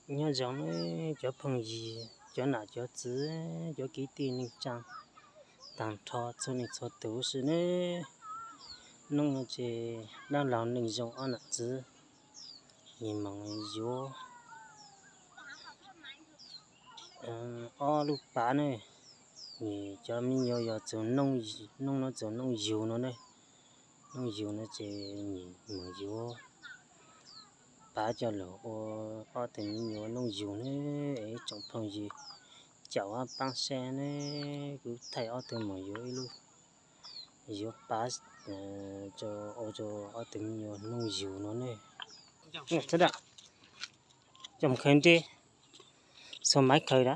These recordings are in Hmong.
Nyob zoo nawb cov phooj ywg, cov nam cov txwv, cov kwv tij neej tsa, tag nrho txhua leej txhua tus huv si nawb. Hnub no ces dab laug Neej Zoo ob nam txwv nws moog yuav ob lub pav ne, nws cov me nyuam yog txug, hnub no txug nooj yug no ne. Nooj yug no ces nws moog yuav pav coj lug ua ob tug me nyuam nooj yug ne. Ib tsoom phooj ywg, caum paab saib ne, kuv thaij ob tug moog yuav ib lub, yuav pav ua rua ob tug me nyuam nooj yug no ne. Coj mus khaws nte, xuas maiv khaws da.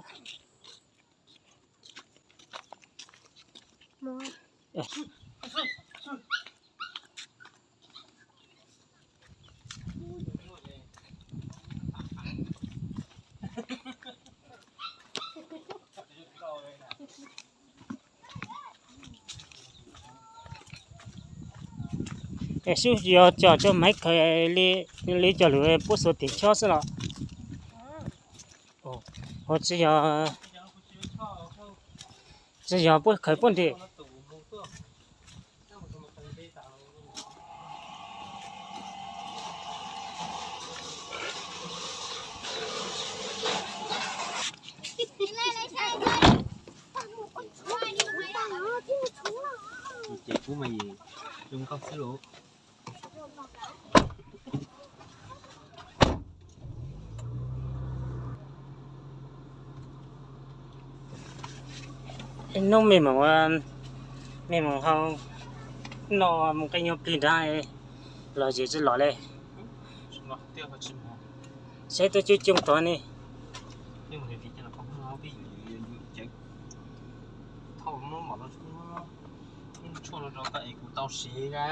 Es xub yog coj cov maiv khaws li coj lug puab xuas tim chob xwb los? Ho tsi yog, tsi yog puab khaws puab nte? Ces kuv mas zoo nkauj xwb lauj. Hnub mej moog, mej moog hau noj mus qee nyuag plig nrad los zem tsi los le. Saib tuaj coob coob tog ne. Thauj muab mom no, tshuaj no rau koj es kuv tau siv na.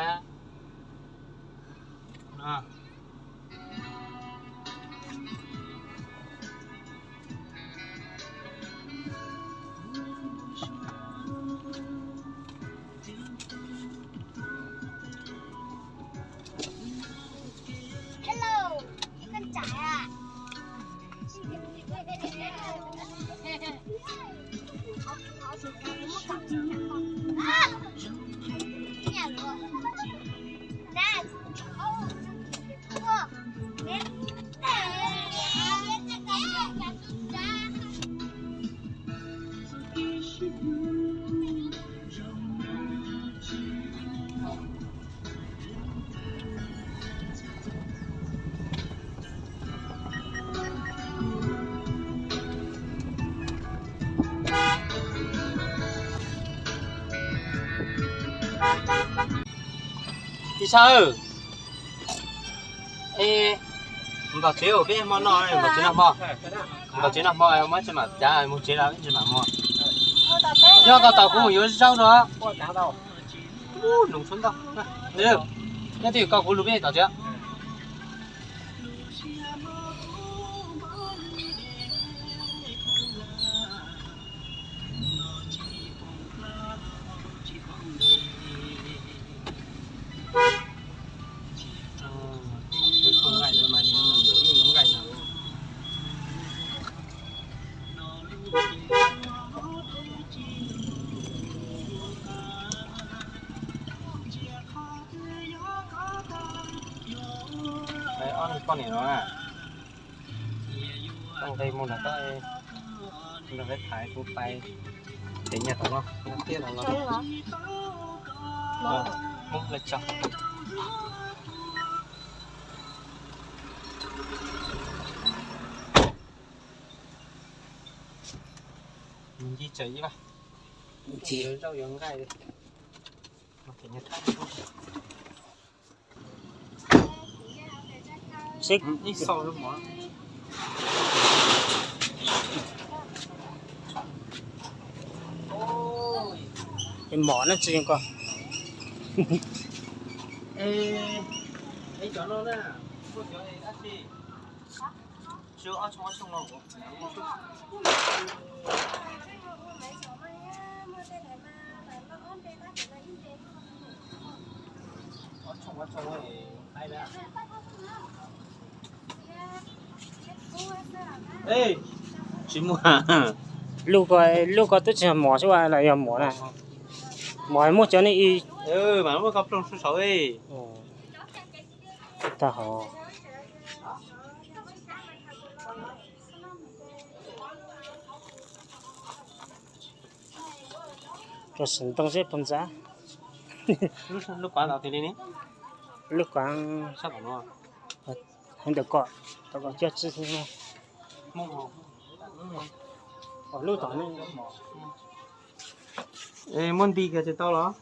Ib sab, ntaus tsev peb hmo noj, ntaus tsev noj hmo, ntaus tsev noj hmo muab tsi mam cav mus tsev los tsi mam mus. Yog koj tos kuv yuav zaub rau. Nyob twj ywm koj kuv lug peb tos tsev. Ob poj niam no na, tau nqe mus nram toj, nrog peb thaiv kuv pais, ces nyias tau no, no tiaj no los. Muab lawv tso. Mus ncig tsawv ib vaj, yuav zaub yuav nqaij. Mom no tsi zoo koj. Cov no na, muaj cov dab tsi? Tsis muaj. Lub ko, lub ko twb tsis yog mov xwb los yog mov na. Mov muaj cov nej i. Mas muaj koj plooj sub saud. Tag hov. Rau saum ntoo seb puas ntxav. Lub kuav, heev ntawm ko, tom ko coj txij xwb. Lub tom ne. Muab nti kiag tsis tau los?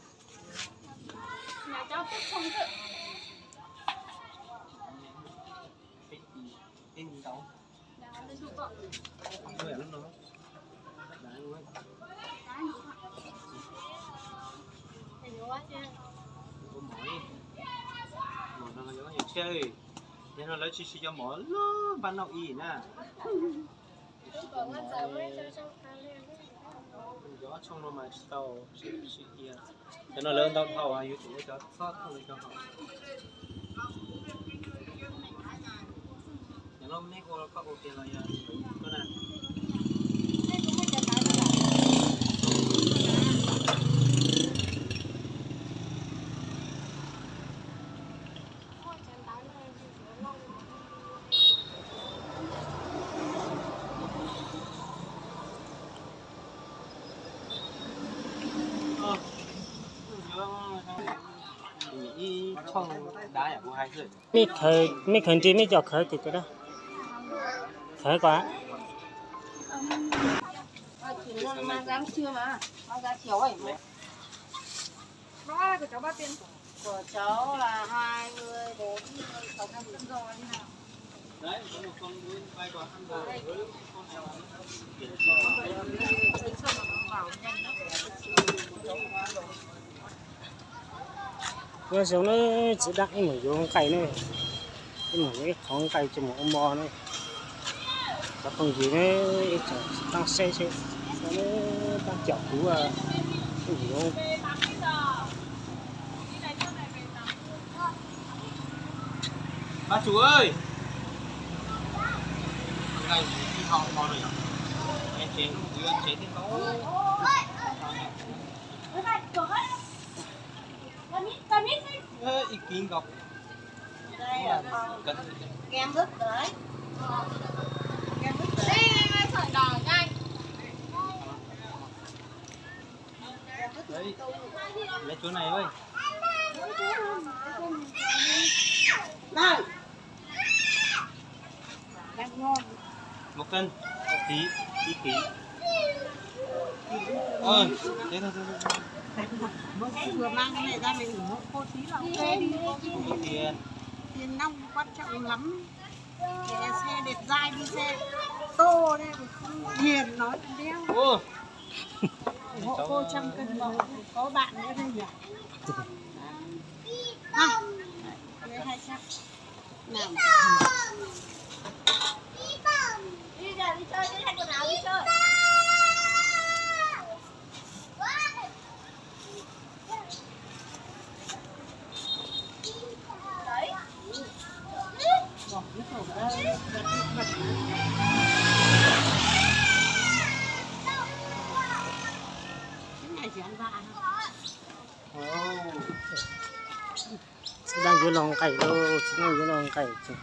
Mov no yog vaj nauj ib na. Cov tshooj no mas tsis tau, tsis cia. Cov no lawv ntau dhau, yus tsum cov txhob thooj li cov hauv. Cov no nej ua koj ua kiag los yog koj na. Mej khaws nti mej cov khawv tim, khawv ko. Nyob zoo na, txiv dab ib mus yuav nqaij na, ib mus yuav ib qhov nqaij coj mus ua mov na. Cov phooj ywg na, ib tsoom taab saib seb, taab caum kuv, ib mus yuav. Pab Tsu, nqaij ib qho mov no yog, tsev, tsev thiab tau. Ib kis nkaus. Lấy chuối này ơi. Một cân, một ký, ký, ký. Ơi, thế thôi, thôi, thôi. Mới vừa mang cái này ra mình ủng hộ cô tí là ok đi, cô không có tiền. Tiền nong quan trọng lắm. Kẻ xe đẹp dai đi xe tô đây, không hiền nói đéo. Ôi. Ủng hộ cô trăm cân, có bạn nữa đây nhỉ? Hai trăm. Nào. Đi ra đi chơi, đi thay quần áo đi chơi. Txiv dab yuav los nqaij lauj, txiv dab yuav los nqaij ces.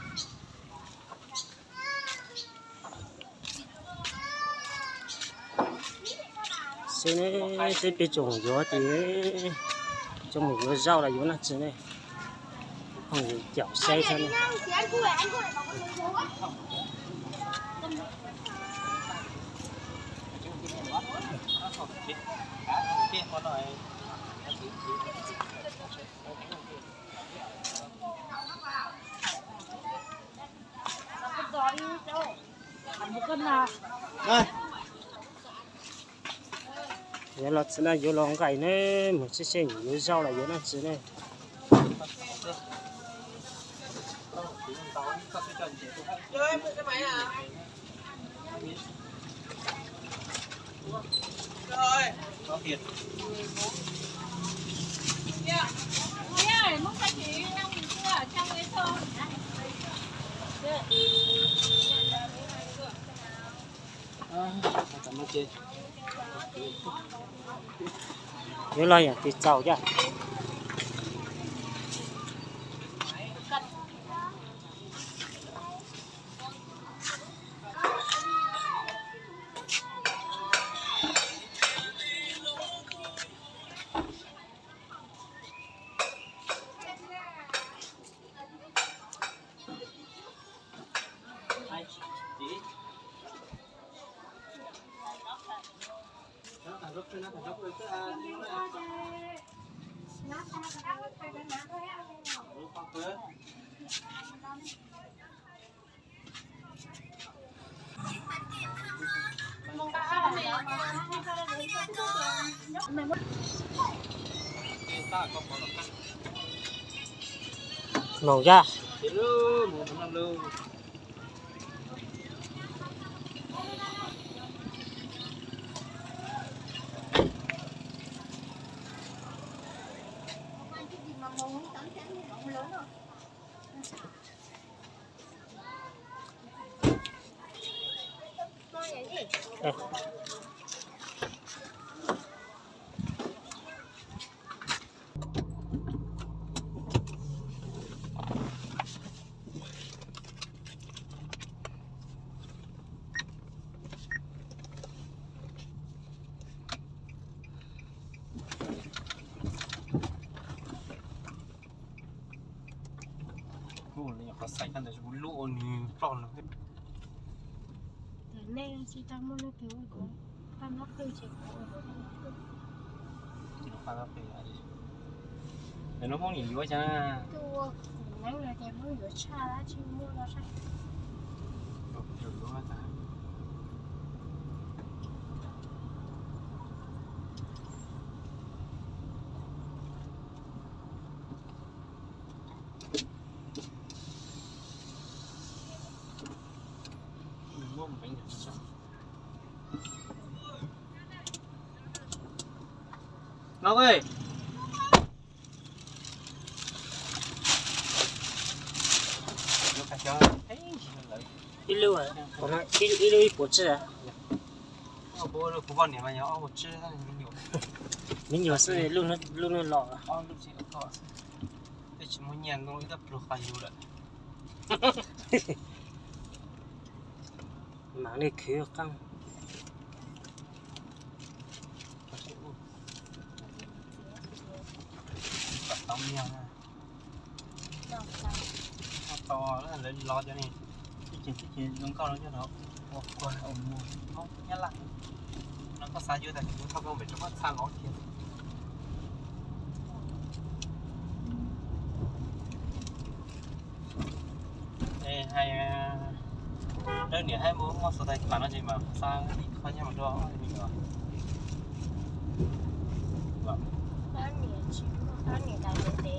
Seb ne, seb peb tsoom yuav ces, tsoom yuav zaub los yuav noj tsi ne. Phooj ywg caum saib xwb ne. Yuav los txiv na, yuav los nqaij ne, mus seb seb yuav zaub los yuav noj tsi ne. Yuav los yam twg txaus coj. Moos yaj. Kuv nyuam qhuav xaiv koj ntawd kuv lub ua nws ploj no. Tias nej tsis tau muaj leej twg ua kuv paj nab qwj ces kuv ua kuv paj nab qwj. Nws lub Hmoob niam yuav cas na. Tus ua kuv neeb no ces Hmoob yuav tshaj dab tsi muaj no saib. No, ib lub, ib lub ib puas tsib. Me nyuam xwb, lub no los. Tej tsis muaj nyiaj, ib tug pluag qas yus lawm. Mam li khwv qeej. Tau lawv los cov ni, tib ces tib ces zoo nkauj no coj los ua kuag ua muag Hmoob Nyab Laj. No koj xav yuav tas ces kuv thauj koj pem rov qab txha los kiag. Es hais, lawv niam hais muaj muaj xov tooj tas no ces mam xa ib qho nyob mus rau me nyuam.